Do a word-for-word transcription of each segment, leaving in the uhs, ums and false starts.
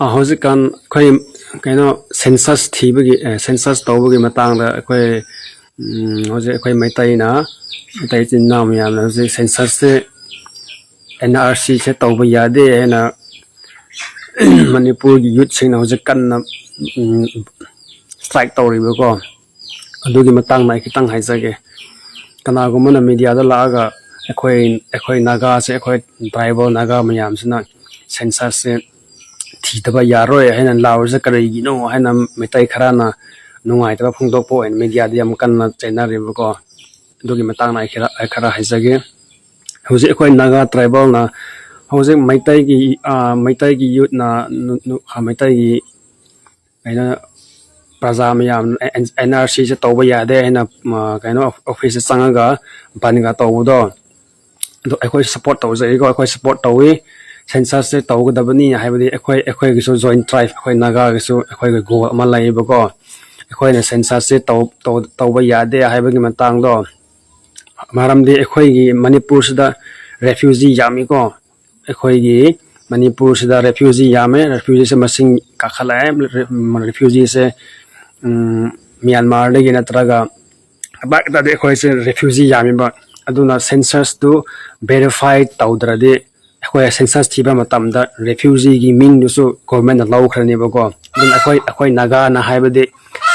ꯑ, ꯍꯧꯖꯤꯛꯀꯥꯟ ꯑꯩꯈꯣꯏ ꯀꯩꯅꯣ ꯁꯦꯟꯁꯁ ꯊꯤꯕꯒꯤ, ꯑꯦ, ꯁꯦꯟꯁꯁ ꯇꯧꯕꯒꯤ ꯃꯇꯥꯡꯗ ꯑꯩꯈꯣꯏ, ꯎꯝ, ꯍꯧꯖꯤꯛ ꯑꯩꯈꯣꯏ ꯃꯩꯇꯩꯅ, ꯃꯩꯇꯩ ꯏꯆꯤꯟ ꯏꯅꯥꯎ ꯃꯌꯥꯝꯅ ꯍꯧꯖꯤꯛ ꯁꯦꯟꯁꯁꯁꯦ, ꯑꯦꯟ ꯑꯥꯔ ꯁꯤꯁꯦ ꯇꯧꯕ ꯌꯥꯗꯦ ꯍꯥꯏꯅ ꯃꯅꯤꯄꯨꯔꯒꯤ ꯌꯨꯠꯁꯤꯡꯅ ꯍꯧꯖꯤꯛ ꯀꯟꯅ, ꯎꯝ, ꯁ꯭ꯇ꯭ꯔꯥꯏꯛ ꯇꯧꯔꯤꯕꯀꯣ꯫ ꯑꯗꯨꯒꯤ ꯃꯇꯥꯡꯗ ꯑꯩ ꯈꯤꯇꯪ ꯍꯥꯏꯖꯒꯦ꯫ ꯀꯅꯥꯒꯨꯝꯕꯅ ꯃꯦꯗꯤꯌꯥꯗ ꯂꯥꯛꯑꯒ ꯑꯩꯈꯣꯏ, ꯑꯩꯈꯣꯏ ꯅꯥꯒꯥꯁꯦ, ꯑꯩꯈꯣꯏ ꯇ꯭ꯔꯥꯏꯕꯦꯜ ꯅꯥꯒꯥ ꯃꯌꯥꯝꯁꯤꯅ ꯁꯦꯟꯁꯁꯁꯦ ꯊꯤꯗꯕ ꯌꯥꯔꯣꯏ ꯍꯥꯏꯅ ꯂꯥꯎꯔꯤꯁꯦ ꯀꯔꯤꯒꯤꯅꯣ ꯍꯥꯏꯅ ꯃꯩꯇꯩ ꯈꯔꯅ ꯅꯨꯡꯉꯥꯏꯇꯕ ꯐꯣꯡꯗꯣꯛꯄ ꯑꯣꯏꯅ ꯃꯦꯗꯤꯌꯥꯗ ꯌꯥꯝ ꯀꯟꯅ ꯆꯩꯅꯔꯤꯕꯀꯣ꯫ ꯑꯗꯨꯒꯤ ꯃꯇꯥꯡꯗ ꯑꯩ ꯈꯔ, ꯑꯩ ꯈꯔ ꯍꯥꯏꯖꯒꯦ꯫ ꯍꯧꯖꯤꯛ ꯑꯩꯈꯣꯏ ꯅꯥꯒꯥ ꯇ꯭ꯔꯥꯏꯕꯦꯜꯅ, ꯍꯧꯖꯤꯛ ꯃꯩꯇꯩꯒꯤ, ꯑ, ꯃꯩꯇꯩꯒꯤ ꯌꯨꯠꯅ, ꯅꯨ-, ꯅꯨ-, ꯑ, ꯃꯩꯇꯩꯒꯤ ꯀꯩꯅꯣ, ꯄ꯭ꯔꯖꯥ ꯃꯌꯥꯝ ꯑꯦꯟ ꯑꯥꯔ ꯁꯤꯁꯦ ꯇꯧꯕ ꯌꯥꯗꯦ ꯍꯥꯏꯅ, ꯑ, ꯀꯩꯅꯣ, ꯑꯣꯐꯤꯁꯇ ꯆꯪꯉꯒ ꯕꯟꯒ ꯇꯧꯕꯗꯣ, ꯑꯗꯣ ꯑꯩꯈꯣꯏ ꯁꯞꯄꯣꯔꯠ ꯇꯧꯖꯩꯀꯣ, ꯑꯩꯈꯣꯏ ꯁꯞꯄꯣꯔꯠ ꯇꯧꯏ꯫ ꯁꯦꯟꯁꯁꯁꯦ ꯇꯧꯒꯗꯕꯅꯤ ꯍꯥꯏꯕꯗꯤ ꯑꯩꯈꯣꯏ, ꯑꯩꯈꯣꯏꯒꯤꯁꯨ ꯖꯣꯏꯟ ꯇ꯭ꯔꯥꯏꯕ, ꯑꯩꯈꯣꯏ ꯅꯥꯒꯥꯒꯤꯁꯨ ꯑꯩꯈꯣꯏꯒꯤ ꯒꯣꯜ ꯑꯃ ꯂꯩꯌꯦꯕꯀꯣ꯫ ꯑꯩꯈꯣꯏꯅ ꯁꯦꯟꯁꯁꯁꯦ ꯇꯧ-, ꯇꯧ-, ꯇꯧꯕ ꯌꯥꯗꯦ ꯍꯥꯏꯕꯒꯤ ꯃꯇꯥꯡꯗꯣ, ꯃꯔꯝꯗꯤ ꯑꯩꯈꯣꯏꯒꯤ ꯃꯅꯤꯄꯨꯔꯁꯤꯗ ꯔꯦꯐ꯭ꯌꯨꯖꯤ ꯌꯥꯝꯃꯤꯀꯣ꯫ ꯑꯩꯈꯣꯏꯒꯤ ꯃꯅꯤꯄꯨꯔꯁꯤꯗ ꯔꯦꯐ꯭ꯌꯨꯖꯤ ꯌꯥꯝꯃꯦ, ꯔꯦꯐ꯭ꯌꯨꯖꯤꯁꯦ ꯃꯁꯤꯡ ꯀꯥꯈꯠꯂꯛꯑꯦ꯫ ꯔꯦ-, ꯔꯦꯐ꯭ꯌꯨꯖꯤꯁꯦ, ꯎꯝ, ꯃ꯭ꯌꯥꯟꯃꯥꯔꯗꯒꯤ ꯅꯠꯇ꯭ꯔꯒ ꯀꯗꯥꯏ ꯀꯗꯥꯏꯗ ꯑꯩꯈꯣꯏꯁꯦ ꯔꯦꯐ꯭ꯌꯨꯖꯤ ꯌꯥꯝꯃꯤꯕ꯫ ꯑꯗꯨꯅ ꯁꯦꯟꯁꯁꯇꯨ ꯚꯦꯔꯤꯐꯥꯏ ꯇꯧꯗ꯭ꯔꯗꯤ ꯑꯩꯈꯣꯏ ꯁꯦꯟꯁꯁ ꯊꯤꯕ ꯃꯇꯝꯗ ꯔꯦꯐ꯭ꯌꯨꯖꯤꯒꯤ ꯃꯤꯡꯗꯨꯁꯨ ꯒꯣꯔꯃꯦꯟꯅ ꯂꯧꯈ꯭ꯔꯅꯦꯕꯀꯣ꯫ ꯑꯗꯨꯅ ꯑꯩꯈꯣꯏ, ꯑꯩꯈꯣꯏ ꯅꯥꯒꯥꯅ ꯍꯥꯏꯕꯗꯤ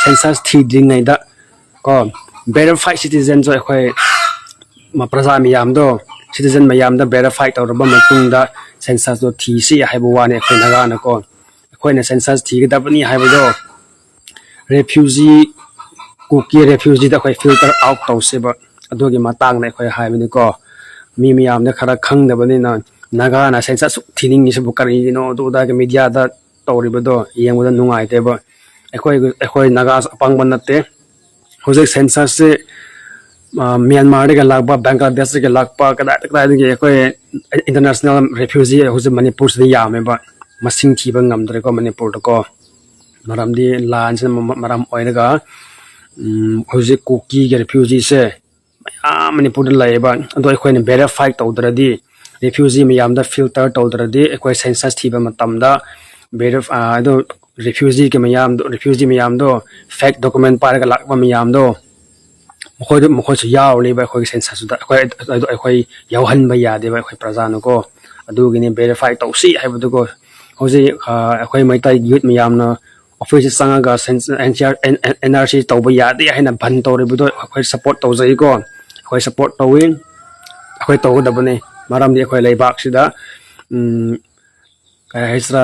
ꯁꯦꯟꯁꯁ ꯊꯤꯗ꯭ꯔꯤꯉꯩꯗ ꯀꯣ, ꯚꯦꯔꯤꯐꯥꯏ ꯁꯤꯇꯤꯖꯟꯁꯨ ꯑꯩꯈꯣꯏ ꯃ-, ꯄ꯭ꯔꯖꯥ ꯃꯤꯌꯥꯝꯗꯣ, ꯁꯤꯇꯤꯖꯟ ꯃꯌꯥꯝꯗ ꯚꯦꯔꯤꯐꯥꯏ ꯇꯧꯔꯕ ꯃꯇꯨꯡꯗ ꯁꯦꯟꯁꯁꯇꯣ ꯊꯤꯁꯤ ꯍꯥꯏꯕ ꯋꯥꯅꯤ ꯑꯩꯈꯣꯏ ꯅꯥꯒꯥꯅꯀꯣ꯫ ꯑꯩꯈꯣꯏꯅ ꯁꯦꯟꯁꯁ ꯊꯤꯒꯗꯕꯅꯤ ꯍꯥꯏꯕꯗꯣ ꯔꯦꯐ꯭ꯌꯨꯖꯤ, ꯀꯨꯀꯤ ꯔꯦꯐ꯭ꯌꯨꯖꯤꯗ ꯑꯩꯈꯣꯏ ꯐꯤꯜꯇꯔ ꯑꯥꯎꯠ ꯇꯧꯁꯦꯕ꯫ ꯑꯗꯨꯒꯤ ꯃꯇꯥꯡꯗ ꯑꯩꯈꯣꯏ ꯍꯥꯏꯕꯅꯤꯀꯣ꯫ ꯃꯤ ꯃꯌꯥꯝꯅ ꯈꯔ ꯈꯪꯗꯕꯅꯤꯅ ꯅꯥꯒꯥꯅ ꯁꯦꯟꯁꯁ ꯁꯨꯛ ꯊꯤꯅꯤꯡꯉꯤꯁꯤꯕꯨ ꯀꯔꯤꯒꯤꯅꯣ? ꯑꯗꯨ ꯑꯗꯥꯒꯤ ꯃꯤꯗꯤꯌꯥꯗ ꯇꯧꯔꯤꯕꯗꯣ ꯌꯦꯡꯕꯗ ꯅꯨꯡꯉꯥꯏꯇꯦꯕ꯫ ꯑꯩꯈꯣꯏ, ꯑꯩꯈꯣꯏ ꯅꯥꯒꯥꯁꯨ ꯑꯄꯪꯕ ꯅꯠꯇꯦ꯫ ꯍꯧꯖꯤꯛ ꯁꯦꯟꯁꯁꯁꯤ, ꯑ, ꯃ꯭ꯌꯥꯟꯃꯥꯔꯗꯒꯤ ꯂꯥꯛꯄ, ꯕꯪꯒ꯭ꯂꯥꯗꯦꯁꯇꯒꯤ ꯂꯥꯛꯄ, ꯀꯗꯥꯏ ꯀꯗꯥꯏꯗꯒꯤ ꯑꯩꯈꯣꯏ ꯏꯟꯇꯔꯅꯦꯁꯅꯦꯜ ꯔꯦꯐ꯭ꯌꯨꯖꯤ ꯍꯧꯖꯤꯛ ꯃꯅꯤꯄꯨꯔꯁꯤꯗ ꯌꯥꯝꯃꯦꯕ꯫ ꯃꯁꯤꯡ ꯊꯤꯕ ꯉꯝꯗ꯭ꯔꯦꯀꯣ ꯃꯅꯤꯄꯨꯔꯗꯀꯣ꯫ ꯃꯔꯝꯗꯤ ꯂꯥꯟꯁꯤꯅ ꯃ-, ꯃꯔꯝ ꯑꯣꯏꯔꯒ, ꯎꯝ, ꯍꯧꯖꯤꯛ ꯀꯨꯀꯤꯒꯤ ꯔꯦꯐ꯭ꯌꯨꯖꯤꯁꯦ ꯃꯌꯥꯝ ꯃꯅꯤꯄꯨꯔꯗ ꯂꯩꯌꯦꯕ꯫ ꯑꯗꯣ ꯑꯩꯈꯣꯏꯅ ꯚꯦꯔꯤꯐꯥꯏ ꯇꯧꯗ꯭ꯔꯗꯤ, ꯔꯦꯐ꯭ꯌꯨꯖꯤ ꯃꯌꯥꯝꯗ ꯐꯤꯜꯇꯔ ꯇꯧꯗ꯭ꯔꯗꯤ, ꯑꯩꯈꯣꯏ ꯁꯦꯟꯁꯁ ꯊꯤꯕ ꯃꯇꯝꯗ ꯕꯦꯔꯤꯐ ꯑꯗꯣ ꯔꯤꯐ꯭ꯌꯨꯖꯤꯒꯤ ꯃꯌꯥꯝꯗꯣ ꯔꯤꯐ꯭ꯌꯨꯖꯤ ꯃꯌꯥꯝꯗꯣ ꯐꯦꯛ ꯗꯣꯀꯨꯃꯦꯟ ꯄꯥꯏꯔꯒ ꯂꯥꯛꯄ ꯃꯌꯥꯝꯗꯣ ꯃꯈꯣꯏꯗ ꯃꯈꯣꯏꯁꯨ ꯌꯥꯎꯔꯅꯦꯕ ꯑꯩꯈꯣꯏꯒꯤ ꯁꯦꯟꯁꯁꯇꯨꯗ ꯑꯩꯈꯣꯏ ꯑꯗꯨ ꯑꯩꯈꯣꯏ ꯌꯥꯎꯍꯟꯕ ꯌꯥꯗꯦꯕ ꯑꯩꯈꯣꯏ ꯄ꯭ꯔꯖꯥꯅꯀꯣ꯫ ꯑꯗꯨꯒꯤꯅꯤ ꯚꯦꯔꯤꯐꯥꯏ ꯇꯧꯁꯤ ꯍꯥꯏꯕꯗꯨꯀꯣ꯫ ꯍꯧꯖꯤꯛ ꯑꯩꯈꯣꯏ ꯃꯩꯇꯩ ꯌꯨꯠ ꯃꯌꯥꯝꯅ ꯑꯣꯐꯤꯁꯇ ꯆꯪꯉꯒ ꯑꯦꯟ ꯑꯥꯔ ꯁꯤ ꯇꯧꯕ ꯌꯥꯗꯦ ꯍꯥꯏꯅ ꯕꯟ ꯇꯧꯔꯤꯕꯗꯣ ꯑꯩꯈꯣꯏ ꯁꯞꯄꯣꯔꯠ ꯇꯧꯖꯩꯀꯣ꯫ ꯑꯩꯈꯣꯏ ꯁꯞꯄꯣꯔꯠ ꯇꯧꯋꯤ꯫ ꯑꯩꯈꯣꯏ ꯇꯧꯒꯗꯕꯅꯤ꯫ ꯃꯔꯝꯗꯤ ꯑꯩꯈꯣꯏ ꯂꯩꯕꯥꯛꯁꯤꯗ ꯀꯩ ꯍꯥꯏꯁꯤꯔꯥ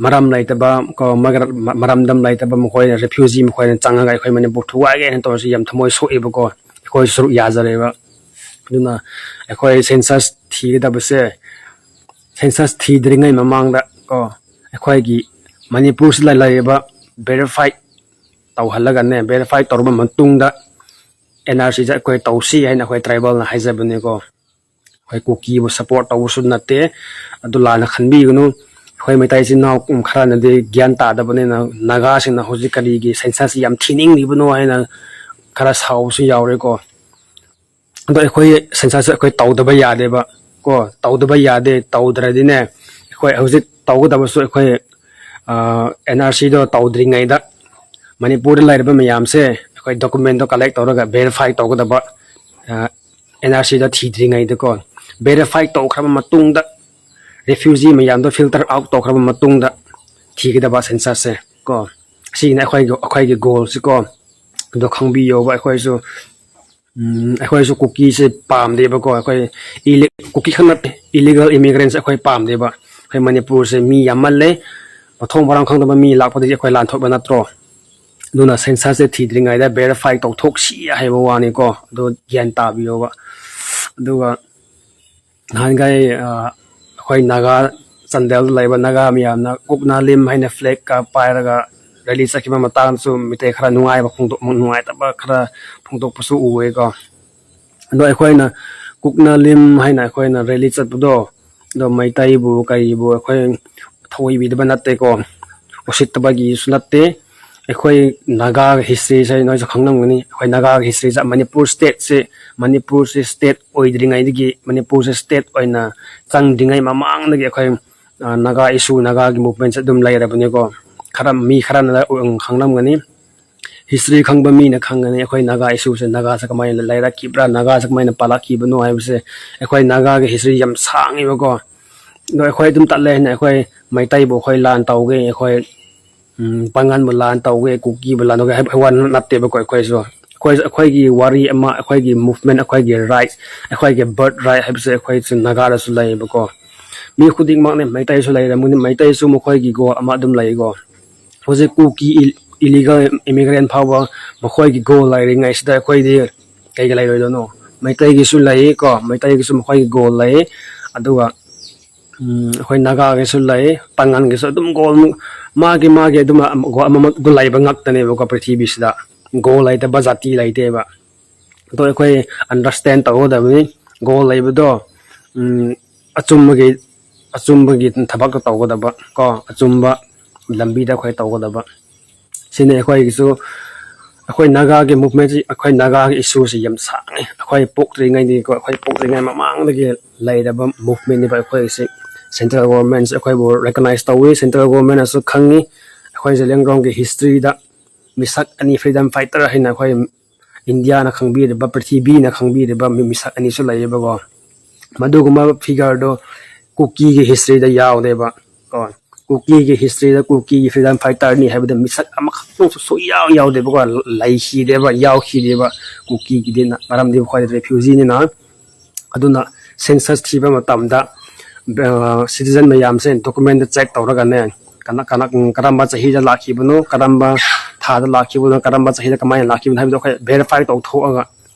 ꯃꯔꯝ ꯂꯩꯇꯕ ꯀꯣ ꯃꯔꯝꯗꯝ ꯂꯩꯇꯕ ꯃꯈꯣꯏꯅ ꯔꯤꯐ꯭ꯌꯨꯖꯤ ꯃꯈꯣꯏꯅ ꯆꯪꯉꯒ ꯑꯩꯈꯣꯏ ꯃꯅꯤꯄꯨꯔ ꯊꯨꯒꯥꯏꯒꯦ ꯍꯥꯏꯅ ꯇꯧꯔꯁꯤ ꯌꯥꯝ ꯊꯃꯣꯏ ꯁꯣꯛꯑꯦꯕꯀꯣ꯫ ꯑꯩꯈꯣꯏ ꯁꯔꯨꯛ ꯌꯥꯖꯔꯦꯕ꯫ ꯑꯗꯨꯅ ꯑꯩꯈꯣꯏ ꯁꯦꯟꯁꯁ ꯊꯤꯒꯗꯕꯁꯦ ꯁꯦꯟꯁꯁ ꯊꯤꯗ꯭ꯔꯤꯉꯩ ꯃꯃꯥꯡꯗ ꯀꯣ ꯑꯩꯈꯣꯏꯒꯤ ꯃꯅꯤꯄꯨꯔꯁꯤꯗ ꯂꯩꯔꯤꯕ ꯚꯦꯔꯤꯐꯥꯏ ꯇꯧꯍꯜꯂꯒꯅꯦ ꯚꯦꯔꯤꯐꯥꯏ ꯇꯧꯔꯕ ꯃꯇꯨꯡꯗ ꯑꯦꯟ ꯑꯥꯔ ꯁꯤꯁꯦ ꯑꯩꯈꯣꯏ ꯇꯧꯁꯤ ꯍꯥꯏꯅ ꯑꯩꯈꯣꯏ ꯇ꯭ꯔꯥꯏꯕꯦꯜꯅ ꯍꯥꯏꯖꯕꯅꯦꯀꯣ꯫ ꯑꯩꯈꯣꯏ ꯀꯨꯀꯤꯕꯨ ꯁꯞꯄꯣꯔꯠ ꯇꯧꯕꯁꯨ ꯅꯠꯇꯦ꯫ ꯑꯗꯨ ꯂꯥꯟꯅ ꯈꯟꯕꯤꯒꯅꯨ꯫ ꯑꯩꯈꯣꯏ ꯃꯩꯇꯩ ꯏꯆꯤꯟ ꯏꯅꯥꯎ ꯈꯔꯅꯗꯤ ꯒ꯭ꯌꯥꯟ ꯇꯥꯗꯕꯅꯤꯅ ꯅꯥꯒꯥꯁꯤꯡꯅ ꯍꯧꯖꯤꯛ ꯀꯔꯤꯒꯤ ꯁꯦꯟꯁꯁ ꯌꯥꯝ ꯊꯤꯅꯤꯡꯂꯤꯕꯅꯣ ꯍꯥꯏꯅ ꯈꯔ ꯁꯥꯎꯕꯁꯨ ꯌꯥꯎꯔꯦꯀꯣ꯫ ꯑꯗꯣ ꯑꯩꯈꯣꯏ ꯁꯦꯟꯁꯁꯁꯦ ꯑꯩꯈꯣꯏ ꯇꯧꯗꯕ ꯌꯥꯗꯦꯕ ꯀꯣ꯫ ꯇꯧꯗꯕ ꯌꯥꯗꯦ꯫ ꯇꯧꯗ꯭ꯔꯗꯤꯅꯦ ꯑꯩꯈꯣꯏ ꯍꯧꯖꯤꯛ ꯇꯧꯒꯗꯕꯁꯨ ꯑꯩꯈꯣꯏ ꯑꯦꯟ ꯑꯥꯔ ꯁꯤꯗꯣ ꯇꯧꯗ꯭ꯔꯤꯉꯩꯗ ꯃꯅꯤꯄꯨꯔꯗ ꯂꯩꯔꯤꯕ ꯃꯌꯥꯝꯁꯦ ꯑꯩꯈꯣꯏ ꯗꯣꯀꯨꯃꯦꯟꯗꯣ ꯀꯂꯦꯛ ꯇꯧꯔꯒ ꯚꯦꯔꯤꯐꯥꯏ ꯇꯧꯒꯗꯕ ꯑꯦꯟ ꯑꯥꯔ ꯁꯤꯗ ꯊꯤꯗ꯭ꯔꯤꯉꯩꯗꯀꯣ꯫ ꯚꯦꯔꯤꯐꯥꯏ ꯇꯧꯈ꯭ꯔꯕ ꯃꯇꯨꯡꯗ ꯔꯤꯐ꯭ꯌꯨꯖꯤ ꯃꯌꯥꯝꯗꯣ ꯐꯤꯜꯇꯔ ꯑꯥꯎꯠ ꯇꯧꯈ꯭ꯔꯕ ꯃꯇꯨꯡꯗ ꯊꯤꯒꯗꯕ ꯁꯦꯟꯁꯁꯁꯦ ꯀꯣ꯫ ꯁꯤꯅ ꯑꯩꯈꯣꯏꯒꯤ ꯑꯩꯈꯣꯏꯒꯤ ꯒꯣꯜꯁꯤꯀꯣ꯫ ꯑꯗꯣ ꯈꯪꯕꯤꯌꯣꯕ ꯑꯩꯈꯣꯏꯁꯨ ꯑꯩꯈꯣꯏꯁꯨ ꯀꯨꯀꯤꯁꯦ ꯄꯥꯝꯗꯦꯕꯀꯣ꯫ ꯑꯩꯈꯣꯏ ꯀꯨꯀꯤ ꯈꯛ ꯅꯠꯇꯦ, ꯏꯂꯤꯒꯦꯜ ꯏꯃꯤꯒ꯭ꯔꯦꯟꯁꯦ ꯑꯩꯈꯣꯏ ꯄꯥꯝꯗꯦꯕ꯫ ꯑꯩꯈꯣꯏ ꯃꯅꯤꯄꯨꯔꯁꯦ ꯃꯤ ꯌꯥꯝꯃꯜꯂꯦ꯫ ꯃꯊꯣꯡ ꯃꯔꯥꯡ ꯈꯪꯗꯕ ꯃꯤ ꯂꯥꯛꯄꯗꯒꯤ ꯑꯩꯈꯣꯏ ꯂꯥꯟꯊꯣꯛꯄ ꯅꯠꯇ꯭ꯔꯣ? ꯑꯗꯨꯅ ꯁꯦꯟꯁꯁꯁꯦ ꯊꯤꯗ꯭ꯔꯤꯉꯩꯗ ꯚꯦꯔꯤꯐꯥꯏ ꯇꯧꯊꯣꯛꯁꯤ ꯍꯥꯏꯕ ꯋꯥꯅꯤꯀꯣ꯫ ꯑꯗꯨ ꯒ꯭ꯌꯥꯟ ꯇꯥꯕꯤꯌꯣꯕ꯫ ꯑꯗꯨꯒ ꯅꯍꯥꯟꯈꯩ ꯑꯩꯈꯣꯏ ꯅꯥꯒꯥ ꯆꯥꯟꯗꯦꯜꯗ ꯂꯩꯕ ꯅꯥꯒꯥ ꯃꯌꯥꯝꯅ ꯀꯨꯛꯅꯥ ꯂꯤꯝ ꯍꯥꯏꯅ ꯐ꯭ꯂꯦꯛꯀ ꯄꯥꯏꯔꯒ ꯔꯦꯂꯤ ꯆꯠꯈꯤꯕ ꯃꯇꯥꯡꯗꯁꯨ ꯃꯤꯇꯩ ꯈꯔ ꯅꯨꯡꯉꯥꯏꯕ ꯐꯣꯡꯗꯣꯛ ꯅꯨꯡꯉꯥꯏꯇꯕ ꯈꯔ ꯐꯣꯡꯗꯣꯛꯄꯁꯨ ꯎꯏꯀꯣ꯫ ꯑꯗꯣ ꯑꯩꯈꯣꯏꯅ ꯀꯨꯛꯅꯥ ꯂꯤꯝ ꯍꯥꯏꯅ ꯑꯩꯈꯣꯏꯅ ꯔꯦꯂꯤ ꯆꯠꯄꯗꯣ ꯑꯗꯣ ꯃꯩꯇꯩꯕꯨ ꯀꯔꯤꯕꯨ ꯑꯩꯈꯣꯏ ꯊꯧꯑꯣꯏꯕꯤꯗꯕ ꯅꯠꯇꯦꯀꯣ꯫ ꯎꯁꯤꯠꯇꯕꯒꯤꯁꯨ ꯅꯠꯇꯦ꯫ ꯑꯩꯈꯣꯏ ꯅꯥꯒꯥꯒꯤ ꯍꯤꯁꯇ꯭ꯔꯤꯁꯦ ꯅꯣꯏꯁꯨ ꯈꯪꯂꯝꯒꯅꯤ꯫ ꯑꯩꯈꯣꯏ ꯅꯥꯒꯥꯒꯤ ꯍꯤꯁꯇ꯭ꯔꯤꯁꯦ ꯃꯅꯤꯄꯨꯔ ꯁ꯭ꯇꯦꯠꯁꯦ ꯃꯅꯤꯄꯨꯔꯁꯦ ꯁ꯭ꯇꯦꯠ ꯑꯣꯏꯗ꯭ꯔꯤꯉꯩꯗꯒꯤ ꯃꯅꯤꯄꯨꯔꯁꯦ ꯁ꯭ꯇꯦꯠ ꯑꯣꯏꯅ ꯆꯪꯗ꯭ꯔꯤꯉꯩ ꯃꯃꯥꯡꯗꯒꯤ ꯑꯩꯈꯣꯏ ꯅꯥꯒꯥ ꯏꯁꯨ, ꯅꯥꯒꯥꯒꯤ ꯃꯨꯚꯃꯦꯟꯁꯦ ꯑꯗꯨꯝ ꯂꯩꯔꯕꯅꯤꯀꯣ꯫ ꯈꯔ ꯃꯤ ꯈꯔꯅ ꯈꯪꯂꯝꯒꯅꯤ, ꯍꯤꯁꯇ꯭ꯔꯤ ꯈꯪꯕ ꯃꯤꯅ ꯈꯪꯒꯅꯤ ꯑꯩꯈꯣꯏ ꯅꯥꯒꯥ ꯏꯁꯨꯁꯦ, ꯅꯥꯒꯥꯁꯦ ꯀꯃꯥꯏꯅ ꯂꯩꯔꯛꯈꯤꯕ꯭ꯔꯥ, ꯅꯥꯒꯥꯁꯦ ꯀꯃꯥꯏꯅ ꯄꯥꯜꯂꯛꯈꯤꯕꯅꯣ ꯍꯥꯏꯕꯁꯦ꯫ ꯑꯩꯈꯣꯏ ꯅꯥꯒꯥꯒꯤ ꯍꯤꯁꯇ꯭ꯔꯤ ꯌꯥꯝ ꯁꯥꯡꯉꯦꯕꯀꯣ꯫ ꯑꯗꯣ ꯑꯩꯈꯣꯏ ꯑꯗꯨꯝ ꯇꯠꯂꯦ ꯍꯥꯏꯅ ꯑꯩꯈꯣꯏ ꯃꯩꯇꯩꯕꯨ ꯑꯩꯈꯣꯏ ꯂꯥꯟ ꯇꯧꯒꯦ, ꯑꯩꯈꯣꯏ ꯄꯥꯡꯒꯟꯕꯨ ꯂꯥꯟ ꯇꯧꯒꯦ, ꯀꯨꯀꯤꯕꯨ ꯂꯥꯟ ꯇꯧꯒꯦ ꯍꯥꯏꯕ ꯋꯥ ꯅꯠꯇꯦꯕꯀꯣ꯫ ꯑꯩꯈꯣꯏꯁꯨ ꯑꯩꯈꯣꯏ ꯑꯩꯈꯣꯏꯒꯤ ꯋꯥꯔꯤ ꯑꯃ, ꯑꯩꯈꯣꯏꯒꯤ ꯃꯨꯚꯃꯦꯟ, ꯑꯩꯈꯣꯏꯒꯤ ꯔꯥꯏꯠ, ꯑꯩꯈꯣꯏꯒꯤ ꯕꯔꯠ ꯔꯥꯏꯠ ꯍꯥꯏꯕꯁꯦ ꯑꯩꯈꯣꯏꯁꯨ ꯅꯥꯒꯥꯗꯁꯨ ꯂꯩꯌꯦꯕꯀꯣ꯫ ꯃꯤ ꯈꯨꯗꯤꯡꯃꯛꯅꯦ, ꯃꯩꯇꯩꯁꯨ ꯂꯩꯔꯝꯒꯅꯤ, ꯃꯩꯇꯩꯁꯨ ꯃꯈꯣꯏꯒꯤ ꯒꯣꯜ ꯑꯃ ꯑꯗꯨꯝ ꯂꯩꯀꯣ꯫ ꯍꯧꯖꯤꯛ ꯀꯨꯀꯤ ꯏꯂꯤꯒꯦꯜ ꯏꯃꯤꯒ꯭ꯔꯦꯟ ꯐꯥꯎꯕ ꯃꯈꯣꯏꯒꯤ ꯒꯣꯜ ꯂꯩꯔꯤꯉꯩꯁꯤꯗ ꯑꯩꯈꯣꯏꯗꯤ ꯀꯩꯒ ꯂꯩꯔꯣꯏꯗꯣꯏꯅꯣ? ꯃꯩꯇꯩꯒꯤꯁꯨ ꯂꯩ ꯀꯣ, ꯃꯩꯇꯩꯒꯤꯁꯨ ꯃꯈꯣꯏꯒꯤ ꯒꯣꯜ ꯂꯩ꯫ ꯑꯗꯨꯒ ꯑꯩꯈꯣꯏ ꯅꯥꯒꯥꯒꯤꯁꯨ ꯂꯩ, ꯄꯥꯡꯒꯟꯒꯤꯁꯨ ꯑꯗꯨꯝ ꯒꯣꯜ ꯃꯥꯒꯤ ꯃꯥꯒꯤ ꯑꯗꯨꯝ ꯒꯣꯜ ꯑꯃꯃꯛꯇ ꯂꯩꯕ ꯉꯥꯛꯇꯅꯦꯕꯀꯣ ꯄ꯭ꯔꯤꯊꯤꯕꯤꯁꯤꯗ꯫ ꯒꯣꯜ ꯂꯩꯇꯕ ꯖꯥꯇꯤ ꯂꯩꯇꯦꯕ꯫ ꯑꯗꯣ ꯑꯩꯈꯣꯏ ꯑꯟꯗꯔꯁꯇꯦꯟ ꯇꯧꯒꯗꯕꯅꯤ꯫ ꯒꯣꯜ ꯂꯩꯕꯗꯣ ꯑꯆꯨꯝꯕꯒꯤ ꯑꯆꯨꯝꯕꯒꯤ ꯊꯕꯛꯇ ꯇꯧꯒꯗꯕ ꯀꯣ, ꯑꯆꯨꯝꯕ ꯂꯝꯕꯤꯗ ꯑꯩꯈꯣꯏ ꯇꯧꯒꯗꯕ꯫ ꯁꯤꯅꯤ ꯑꯩꯈꯣꯏꯒꯤꯁꯨ꯫ ꯑꯩꯈꯣꯏ ꯅꯥꯒꯥꯒꯤ ꯃꯨꯚꯃꯦꯟꯁꯤ, ꯑꯩꯈꯣꯏ ꯅꯥꯒꯥꯒꯤ ꯏꯁꯨꯁꯤ ꯌꯥꯝ ꯁꯥꯡꯉꯦ꯫ ꯑꯩꯈꯣꯏ ꯄꯣꯛꯇ꯭ꯔꯤꯉꯩꯗꯒꯤꯀꯣ, ꯑꯩꯈꯣꯏ ꯄꯣꯛꯇ꯭ꯔꯤꯉꯩ ꯃꯃꯥꯡꯗꯒꯤ ꯂꯩꯔꯕ ꯃꯨꯚꯃꯦꯟꯅꯦꯕ ꯑꯩꯈꯣꯏꯁꯤ꯫ ꯁꯦꯟꯇ꯭ꯔꯦꯜ ꯒꯣꯔꯃꯦꯟꯁꯤ ꯑꯩꯈꯣꯏꯕꯨ ꯔꯦꯀꯣꯅꯥꯏꯁ ꯇꯧꯋꯤ, ꯁꯦꯟꯇ꯭ꯔꯦꯜ ꯒꯣꯔꯃꯦꯟꯅꯁꯨ ꯈꯪꯉꯤ꯫ ꯑꯩꯈꯣꯏ ꯖꯦꯂꯤꯌꯥꯡꯔꯣꯡꯒꯤ ꯍꯤꯁꯇ꯭ꯔꯤꯗ ꯃꯤꯁꯛ ꯑꯅꯤ ꯐ꯭ꯔꯤꯗꯝ ꯐꯥꯏꯇꯔ ꯍꯥꯏꯅ ꯑꯩꯈꯣꯏ ꯏꯟꯗꯤꯌꯥꯅ ꯈꯪꯕꯤꯔꯤꯕ, ꯄ꯭ꯔꯤꯊꯤꯕꯤꯅ ꯈꯪꯕꯤꯔꯤꯕ ꯃꯤ-, ꯃꯤꯁꯛ ꯑꯅꯤꯁꯨ ꯂꯩꯌꯦꯕꯀꯣ꯫ ꯃꯗꯨꯒꯨꯝꯕ ꯐꯤꯒꯔꯗꯣ ꯀꯨꯀꯤꯒꯤ ꯍꯤꯁꯇ꯭ꯔꯤꯗ ꯌꯥꯎꯗꯦꯕ ꯀꯣ꯫ ꯀꯨꯀꯤꯒꯤ ꯍꯤꯁꯇ꯭ꯔꯤꯗ ꯀꯨꯀꯤꯒꯤ ꯐ꯭ꯔꯤꯗꯝ ꯐꯥꯏꯇꯔꯅꯤ ꯍꯥꯏꯕꯗ ꯃꯤꯁꯛ ꯑꯃꯈꯛꯇꯁꯨ ꯁꯨꯛꯌꯥꯎ ꯌꯥꯎꯗꯦꯕꯀꯣ꯫ ꯂꯩꯈꯤꯗꯦꯕ, ꯌꯥꯎꯈꯤꯗꯦꯕ ꯀꯨꯀꯤꯒꯤꯗꯤ꯫ ꯃꯔꯝꯗꯤ ꯃꯈꯣꯏꯗꯤ ꯔꯤꯐ꯭ꯌꯨꯖꯤꯅꯤꯅ꯫ ꯑꯗꯨꯅ ꯁꯦꯟꯁꯁ ꯊꯤꯕ ꯃꯇꯝꯗ ꯁꯤꯇꯤꯖꯟ ꯃꯌꯥꯝꯁꯦ ꯗꯣꯀꯨꯃꯦꯟꯗ ꯆꯦꯛ ꯇꯧꯔꯒꯅꯦ, ꯀꯅꯥ ꯀꯅꯥ ꯀꯔꯝꯕ ꯆꯍꯤꯗ ꯂꯥꯛꯈꯤꯕꯅꯣ, ꯀꯔꯝꯕ ꯊꯥꯗ ꯂꯥꯛꯈꯤꯕꯅꯣ, ꯀꯔꯝꯕ ꯆꯍꯤꯗ ꯀꯃꯥꯏꯅ ꯂꯥꯛꯈꯤꯕꯅꯣ ꯍꯥꯏꯕꯗꯣ ꯑꯩꯈꯣꯏ ꯚꯦꯔꯤꯐꯥꯏ ꯇꯧꯊꯣꯛꯑꯒ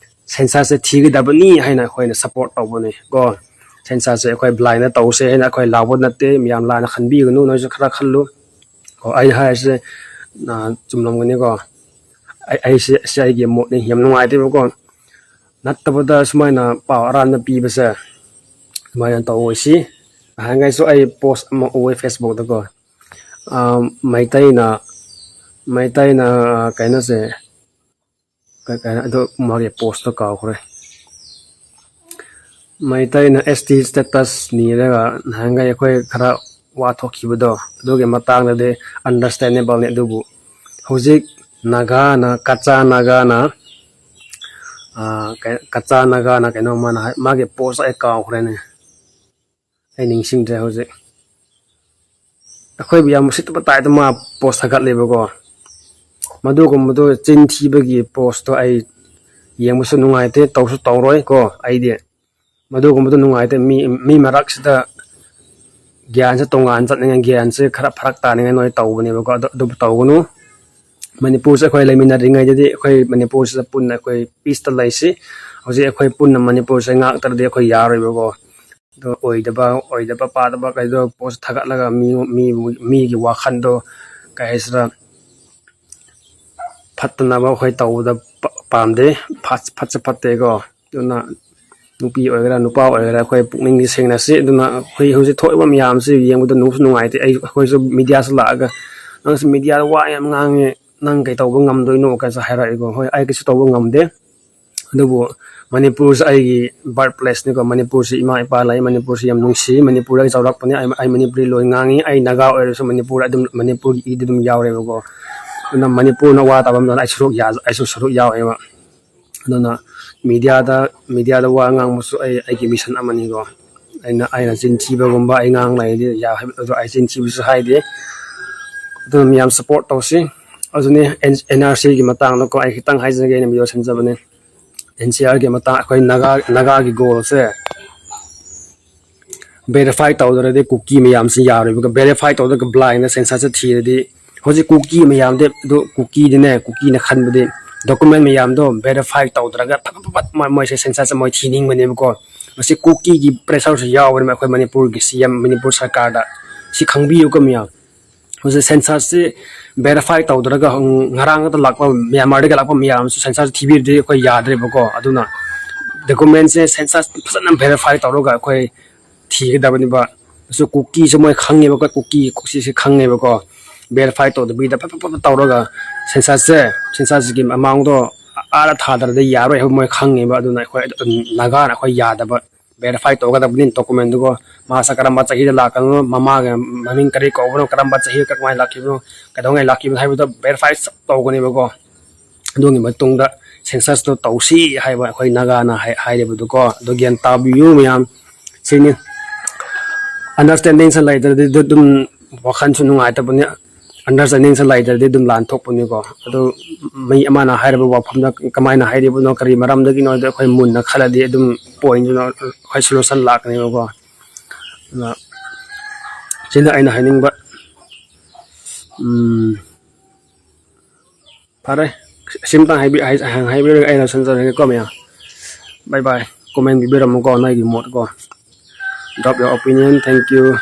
ꯁꯦꯟꯁꯁꯁꯦ ꯊꯤꯒꯗꯕꯅꯤ ꯍꯥꯏꯅ ꯑꯩꯈꯣꯏꯅ ꯁꯄꯣꯔꯠ ꯇꯧꯕꯅꯤ ꯀꯣ꯫ ꯁꯦꯟꯁꯁꯁꯦ ꯑꯩꯈꯣꯏ ꯕ꯭ꯂꯥꯏꯟꯗ ꯇꯧꯁꯦ ꯍꯥꯏꯅ ꯑꯩꯈꯣꯏ ꯂꯥꯎꯕ ꯅꯠꯇꯦ꯫ ꯃꯌꯥꯝ ꯂꯥꯟꯅ ꯈꯟꯕꯤꯒꯅꯨ, ꯅꯣꯏꯁꯨ ꯈꯔ ꯈꯜꯂꯨ ꯀꯣ꯫ ꯑꯩꯅ ꯍꯥꯏꯔꯤꯁꯦ ꯆꯨꯝꯂꯝꯒꯅꯤꯀꯣ꯫ ꯑꯩ ꯑꯩꯁꯦ ꯁꯤ ꯑꯩꯒꯤ ꯃꯣꯠꯅꯤ, ꯌꯥꯝ ꯅꯨꯡꯉꯥꯏꯇꯦꯕꯀꯣ꯫ ꯅꯠꯇꯕꯗ ꯁꯨꯃꯥꯏꯅ ꯄꯥꯎ ꯑꯔꯥꯟꯕ ꯄꯤꯕꯁꯦ ꯁꯨꯃꯥꯏꯅ ꯇꯧꯑꯣꯏꯁꯤ꯫ ꯅꯍꯥꯟꯈꯩꯁꯨ ꯑꯩ ꯄꯣꯁ ꯑꯃ ꯎꯑꯦ ꯐꯦꯁꯕꯨꯛꯇꯀꯣ꯫ ꯃꯩꯇꯩꯅ ꯃꯩꯇꯩꯅ ꯀꯩꯅꯣꯁꯦ, ꯀꯩꯅꯣ ꯑꯗꯨ ꯃꯥꯒꯤ ꯄꯣꯁꯇꯣ ꯀꯥꯎꯈ꯭ꯔꯦ꯫ ꯃꯩꯇꯩꯅ ꯑꯦꯁ ꯇꯤ ꯁ꯭ꯇꯦꯇꯁ ꯅꯤꯔꯒ ꯅꯍꯥꯟꯈꯩ ꯑꯩꯈꯣꯏ ꯈꯔ ꯋꯥ ꯊꯣꯛꯈꯤꯕꯗꯣ, ꯑꯗꯨꯒꯤ ꯃꯇꯥꯡꯗꯗꯤ understandable ꯅꯦ꯫ ꯑꯗꯨꯕꯨ ꯍꯧꯖꯤꯛ ꯅꯥꯒꯥꯅ, ꯀꯆꯥ ꯅꯥꯒꯥꯅ, ꯑꯥ, ꯀꯩ-, ꯀꯆꯥ ꯅꯥꯒꯥꯅ ꯀꯩꯅꯣ ꯃꯥꯅ ꯍꯥꯏ-, ꯃꯥꯒꯤ post ꯑꯩ ꯀꯥꯎꯈ꯭ꯔꯦꯅꯦ꯫ ꯑꯩ ꯅꯤꯡꯁꯤꯡꯗ꯭ꯔꯦ ꯍꯧꯖꯤꯛ꯫ ꯑꯩꯈꯣꯏꯕꯨ ꯌꯥꯝ ꯎꯁꯤꯠꯇꯕ ꯇꯥꯏꯞꯇ ꯃꯥ post ꯊꯥꯒꯠꯂꯦꯕꯀꯣ꯫ ꯃꯗꯨꯒꯨꯝꯕꯗꯣ ꯆꯤꯟ ꯊꯤꯕꯒꯤ post ꯇꯣ ꯑꯩ ꯌꯦꯡꯕꯁꯨ ꯅꯨꯡꯉꯥꯏꯇꯦ, ꯇꯧꯁꯨ ꯇꯧꯔꯣꯏ ꯀꯣ ꯑꯩꯗꯤ꯫ ꯃꯗꯨꯒꯨꯝꯕꯗꯣ ꯅꯨꯡꯉꯥꯏꯇꯦ꯫ ꯃꯤ, ꯃꯤ ꯃꯔꯛꯁꯤꯗ ꯒ꯭ꯌꯥꯟꯁꯦ ꯇꯣꯉꯥꯟ ꯆꯠꯅꯤꯡꯉꯥꯏ, ꯒ꯭ꯌꯥꯟꯁꯦ ꯈꯔ ꯐꯔꯛ ꯇꯥꯅꯤꯡꯉꯥꯏ ꯅꯣꯏ ꯇꯧꯕꯅꯦꯕꯀꯣ꯫ ꯑꯗꯨ, ꯑꯗꯨꯕꯨ ꯇꯧꯒꯅꯨ꯫ ꯃꯅꯤꯄꯨꯔꯁꯦ ꯑꯩꯈꯣꯏ ꯂꯩꯃꯤꯟꯅꯔꯤꯉꯩꯗꯗꯤ ꯑꯩꯈꯣꯏ ꯃꯅꯤꯄꯨꯔꯁꯤꯗ ꯄꯨꯟꯅ ꯑꯩꯈꯣꯏ peace ꯇ ꯂꯩꯁꯤ꯫ ꯍꯧꯖꯤꯛ ꯑꯩꯈꯣꯏ ꯄꯨꯟꯅ ꯃꯅꯤꯄꯨꯔꯁꯦ ꯉꯥꯛꯇ꯭ꯔꯗꯤ ꯑꯩꯈꯣꯏ ꯌꯥꯔꯣꯏꯕꯀꯣ꯫ ꯑꯗꯣ ꯑꯣꯏꯗꯕ, ꯑꯣꯏꯗꯕ ꯄꯥꯗꯕ ꯀꯩꯗꯣ post ꯊꯥꯒꯠꯂꯒ ꯃꯤ, ꯃꯤ, ꯃꯤꯒꯤ ꯋꯥꯈꯜꯗꯣ ꯀꯩ ꯍꯥꯏꯁꯤꯔꯥ, ꯐꯠꯇꯅꯕ ꯑꯩꯈꯣꯏ ꯇꯧꯕꯗ ꯄ-, ꯄꯥꯝꯗꯦ꯫ ꯐꯠ-, ꯐꯠꯁꯨ ꯐꯠꯇꯦꯀꯣ꯫ ꯑꯗꯨꯅ ꯅꯨꯄꯤ ꯑꯣꯏꯒꯦꯔꯥ ꯅꯨꯄꯥ ꯑꯣꯏꯒꯦꯔꯥ ꯑꯩꯈꯣꯏ ꯄꯨꯛꯅꯤꯡꯗꯤ ꯁꯦꯡꯅꯁꯤ꯫ ꯑꯗꯨꯅ ꯑꯩꯈꯣꯏ ꯍꯧꯖꯤꯛ ꯊꯣꯛꯏꯕ ꯃꯌꯥꯝꯁꯤ ꯌꯦꯡꯕꯗ ꯅꯨꯡꯁꯨ ꯅꯨꯡꯉꯥꯏꯇꯦ꯫ ꯑꯩ, ꯑꯩꯈꯣꯏꯁꯨ media ꯁꯨ ꯂꯥꯛꯑꯒ, "ꯅꯪꯁꯨ media ꯗ ꯋꯥ ꯌꯥꯝ ꯉꯥꯡꯉꯦ, ꯅꯪ ꯀꯩ ꯇꯧꯕ ꯉꯝꯗꯣꯏꯅꯣ?" ꯀꯥꯏꯁꯨ ꯍꯥꯏꯔꯛꯑꯦꯀꯣ꯫ ꯍꯣꯏ, ꯑꯩ ꯀꯩꯁꯨ ꯇꯧꯕ ꯉꯝꯗꯦ꯫ ꯑꯗꯨꯕꯨ ꯃꯅꯤꯄꯨꯔꯁꯦ ꯑꯩꯒꯤ birth place ꯅꯤꯀꯣ꯫ ꯃꯅꯤꯄꯨꯔꯁꯤ ꯏꯃꯥ ꯏꯄꯥ ꯂꯩ, ꯃꯅꯤꯄꯨꯔꯁꯤ ꯌꯥꯝ ꯅꯨꯡꯁꯤ, ꯃꯅꯤꯄꯨꯔꯗꯒꯤ ꯆꯥꯎꯔꯛꯄꯅꯤ꯫ ꯑꯩ, ꯑꯩ ꯃꯅꯤꯄꯨꯔꯤ ꯂꯣꯟ ꯉꯥꯡꯉꯤ꯫ ꯑꯩ ꯅꯥꯒꯥ ꯑꯣꯏꯔꯁꯨ ꯃꯅꯤꯄꯨꯔ ꯑꯗꯨꯝ, ꯃꯅꯤꯄꯨꯔꯒꯤ ꯏꯗꯤ ꯑꯗꯨꯝ ꯌꯥꯎꯔꯦꯕꯀꯣ꯫ ꯑꯗꯨꯅ ꯃꯅꯤꯄꯨꯔꯅ ꯋꯥ ꯇꯥꯕ ꯃꯇꯝꯗ ꯑꯩ ꯁꯔꯨꯛ ꯌꯥ-, ꯑꯩꯁꯨ ꯁꯔꯨꯛ ꯌꯥꯎꯋꯦꯕ꯫ ꯑꯗꯨꯅ media ꯗ, media ꯗ ꯋꯥ ꯉꯥꯡꯕꯁꯨ ꯑꯩ, ꯑꯩꯒꯤ mission ꯑꯃꯅꯤꯀꯣ꯫ ꯑꯩꯅ, ꯑꯩꯅ ꯆꯤꯟ ꯊꯤꯕꯒꯨꯝꯕ ꯑꯩ ꯉꯥꯡ ꯂꯩꯔꯗꯤ ꯌꯥ-, ꯑꯗꯣ ꯑꯩ ꯆꯤꯟ ꯊꯤꯕꯁꯨ ꯍꯥꯏꯗꯦ꯫ ꯑꯗꯨꯅ ꯃꯌꯥꯝ support ꯇꯧꯁꯤ꯫ ꯑꯗꯨꯅꯦ ꯑꯦꯟ-, NRC ꯒꯤ ꯃꯇꯥꯡꯗꯀꯣ ꯑꯩ ꯈꯤꯇꯪ ꯍꯥꯏꯖꯒꯦ, ꯑꯩꯅ video ꯁꯦꯝꯖꯕꯅꯦ꯫ NCR ꯒꯤ ꯃꯇꯥꯡ ꯑꯩꯈꯣꯏ ꯅꯥꯒꯥ, ꯅꯥꯒꯥꯒꯤ goal ꯁꯦ verify ꯇꯧꯗ꯭ꯔꯗꯤ ꯀꯨꯀꯤ ꯃꯌꯥꯝꯁꯤ ꯌꯥꯔꯣꯏꯕ꯫ Verify ꯇꯧꯗ꯭ꯔꯒ blind ꯗ census ꯁꯦ ꯊꯤꯔꯗꯤ, ꯍꯧꯖꯤꯛ ꯀꯨꯀꯤ ꯃꯌꯥꯝꯗꯤ, ꯑꯗꯨ ꯀꯨꯀꯤꯗꯤꯅꯦ, ꯀꯨꯀꯤꯅ ꯈꯟꯕꯗꯤ document ꯃꯌꯥꯝꯗꯣ verify ꯇꯧꯗ꯭ꯔꯒ ꯐꯠ ꯐꯠ ꯐꯠ ꯃꯣꯏ, ꯃꯣꯏꯁꯦ census ꯁꯦ ꯃꯣꯏ ꯊꯤꯅꯤꯡꯕꯅꯦꯕꯀꯣ꯫ ꯃꯁꯤ ꯀꯨꯀꯤꯒꯤ pressure ꯁꯨ ꯌꯥꯎꯕꯅꯦꯕ ꯑꯩꯈꯣꯏ ꯃꯅꯤꯄꯨꯔꯒꯤ CM, ꯃꯅꯤꯄꯨꯔ ꯁꯔꯀꯥꯔꯗ꯫ ꯁꯤ ꯈꯪꯕꯤꯌꯨꯀꯣ ꯃꯌꯥꯝ꯫ ꯍꯧꯖꯤꯛ census ꯁꯤ verify ꯇꯧꯗ꯭ꯔꯒ, ꯎꯝ, ꯉꯔꯥꯡ ꯈꯛꯇ ꯂꯥꯛꯄ, ꯃ꯭ꯌꯥꯟꯃꯥꯔꯗꯒꯤ ꯂꯥꯛꯄ ꯃꯌꯥꯝꯁꯨ census ꯊꯤꯕꯤꯔꯗꯤ ꯑꯩꯈꯣꯏ ꯌꯥꯗ꯭ꯔꯦꯕꯀꯣ꯫ ꯑꯗꯨꯅ document ꯁꯦ census ꯐꯖꯅ verify ꯇꯧꯔꯒ ꯑꯩꯈꯣꯏ ꯊꯤꯒꯗꯕꯅꯦꯕ꯫ ꯑꯗꯨꯁꯨ ꯀꯨꯀꯤꯁꯨ ꯃꯣꯏ ꯈꯪꯉꯦꯕꯀꯣ, ꯀꯨꯀꯤ, ꯀꯨꯀꯤꯁꯦ ꯈꯪꯉꯦꯕꯀꯣ꯫ Verify ꯇꯧꯗꯕꯤꯗ ꯐꯠ ꯐꯠ ꯐꯠ ꯐꯠ ꯇꯧꯔꯒ census ꯁꯦ, census ꯀꯤ amount ꯗꯣ ꯑꯥꯗ ꯊꯥꯗ꯭ꯔꯗꯤ ꯌꯥꯔꯣꯏ ꯍꯥꯏꯕ ꯃꯣꯏ ꯈꯪꯉꯦꯕ꯫ ꯑꯗꯨꯅ ꯑꯩꯈꯣꯏ, ꯎꯝ, ꯅꯥꯒꯥꯅ ꯑꯩꯈꯣꯏ ꯌꯥꯗꯕ꯫ ꯚꯦꯔꯤꯐꯥꯏ ꯇꯧꯒꯗꯕꯅꯤ ꯗꯣꯀꯨꯃꯦꯟꯗꯨꯀꯣ꯫ ꯃꯥꯁꯦ ꯀꯔꯝꯕ ꯆꯍꯤꯗ ꯂꯥꯛꯀꯅꯣ, ꯃꯃꯥꯒꯤ ꯃꯃꯤꯡ ꯀꯔꯤ ꯀꯧꯕꯅꯣ, ꯀꯔꯝꯕ ꯆꯍꯤꯗ ꯀꯃꯥꯏꯅ ꯂꯥꯛꯈꯤꯕꯅꯣ, ꯀꯩꯗꯧꯉꯩ ꯂꯥꯛꯈꯤꯕꯅꯣ ꯍꯥꯏꯕꯗꯣ ꯚꯦꯔꯤꯐꯥꯏ ꯇꯧꯒꯅꯦꯕꯀꯣ꯫ ꯑꯗꯨꯒꯤ ꯃꯇꯨꯡꯗ ꯁꯦꯟꯁꯁꯇꯣ ꯇꯧꯁꯤ ꯍꯥꯏꯕ ꯑꯩꯈꯣꯏ ꯅꯥꯒꯥꯅ ꯍꯥꯏ-, ꯍꯥꯏꯔꯤꯕꯗꯨꯀꯣ꯫ ꯑꯗꯨ ꯒ꯭ꯌꯥꯟ ꯇꯥꯕꯤꯌꯨ ꯃꯌꯥꯝ꯫ ꯁꯤꯅꯤ꯫ ꯑꯟꯗꯔꯁꯇꯦꯟꯗꯤꯡꯁꯦ ꯂꯩꯇ꯭ꯔꯗꯤ ꯑꯗꯨꯝ ꯋꯥꯈꯜꯁꯨ ꯅꯨꯡꯉꯥꯏꯇꯕꯅꯤ꯫ ꯑꯟꯗꯔꯁꯇꯦꯟꯗꯤꯡꯁꯦ ꯂꯩꯇ꯭ꯔꯗꯤ ꯑꯗꯨꯝ ꯂꯥꯟ ꯊꯣꯛꯄꯅꯤꯀꯣ꯫ ꯑꯗꯨ ꯃꯤ ꯑꯃꯅ ꯍꯥꯏꯔꯕ ꯋꯥꯐꯝꯗ ꯀꯃꯥꯏꯅ ꯍꯥꯏꯔꯤꯕꯅꯣ, ꯀꯔꯤ ꯃꯔꯝꯗꯒꯤꯅꯣ ꯍꯥꯏꯗꯤ ꯑꯩꯈꯣꯏ ꯃꯨꯟꯅ ꯈꯜꯂꯗꯤ ꯑꯗꯨꯝ ꯄꯣꯏꯟꯗꯨꯅ ꯑꯩꯈꯣꯏ ꯁꯣꯂꯨꯁꯟ ꯂꯥꯛꯀꯅꯦꯕꯀꯣ꯫ ꯑꯗꯨꯅ ꯁꯤꯅ ꯑꯩꯅ ꯍꯥꯏꯅꯤꯡꯕ꯫ ꯎꯝ, ꯐꯔꯦ꯫ ꯁꯤꯝꯇꯪ ꯍꯥꯏꯕꯤ-, ꯍꯥꯏ-, ꯍꯥꯏꯕꯤꯔꯒ ꯑꯩꯅ ꯁꯟꯖꯔꯒꯦꯀꯣ ꯃꯌꯥꯝ꯫ Bye bye꯫ ꯀꯣꯃꯦꯟ ꯄꯤꯕꯤꯔꯝꯃꯨꯀꯣ, ꯅꯣꯏꯒꯤ ꯃꯣꯠ ꯀꯣ꯫ Drop your opinion. Thank you꯫